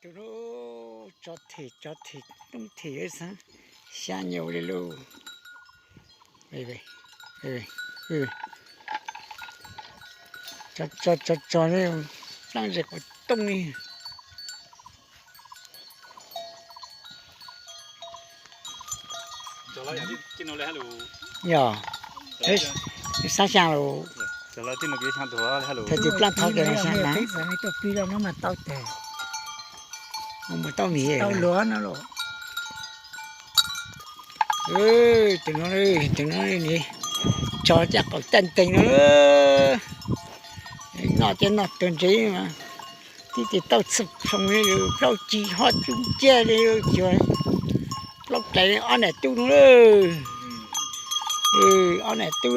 Tus lub tso them, tso them, toob them xab, xya nyau li lauj. Tso tso tso, plaab zes quas tooj li. Yog, xab xyaa lus, thaum twg plaab thov kiag no xyaa na. Mus tau mis. Tus no, tus no, tso caj qaum caj ntees no, noj caj noj tuag ntsev mas, tib tes tauj txhaj phoom li, plaub ci hoj cub nciab li, cuag plaub rais ob nam tub no. Ob nam tub,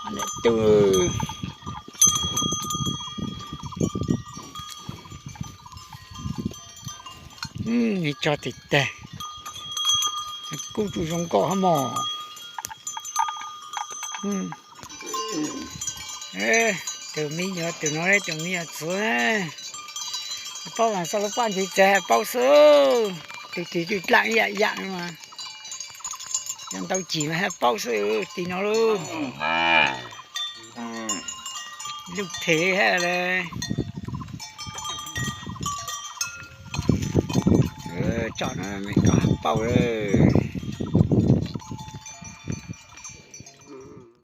ob nam tub. Tso tag tag, kub tsuj zoo nkauj hab mog. Tus me nyuam, tus no, tus me nyuam txwv, paub mas xauj lub paj ntsev txawv paub xwb. Tus twg twb dlaaj ib yam yam mas, yog ntau cim mas hab paub xwb. Tus no lauj, lug them hab le. Tsom no me koj hab paub lawm.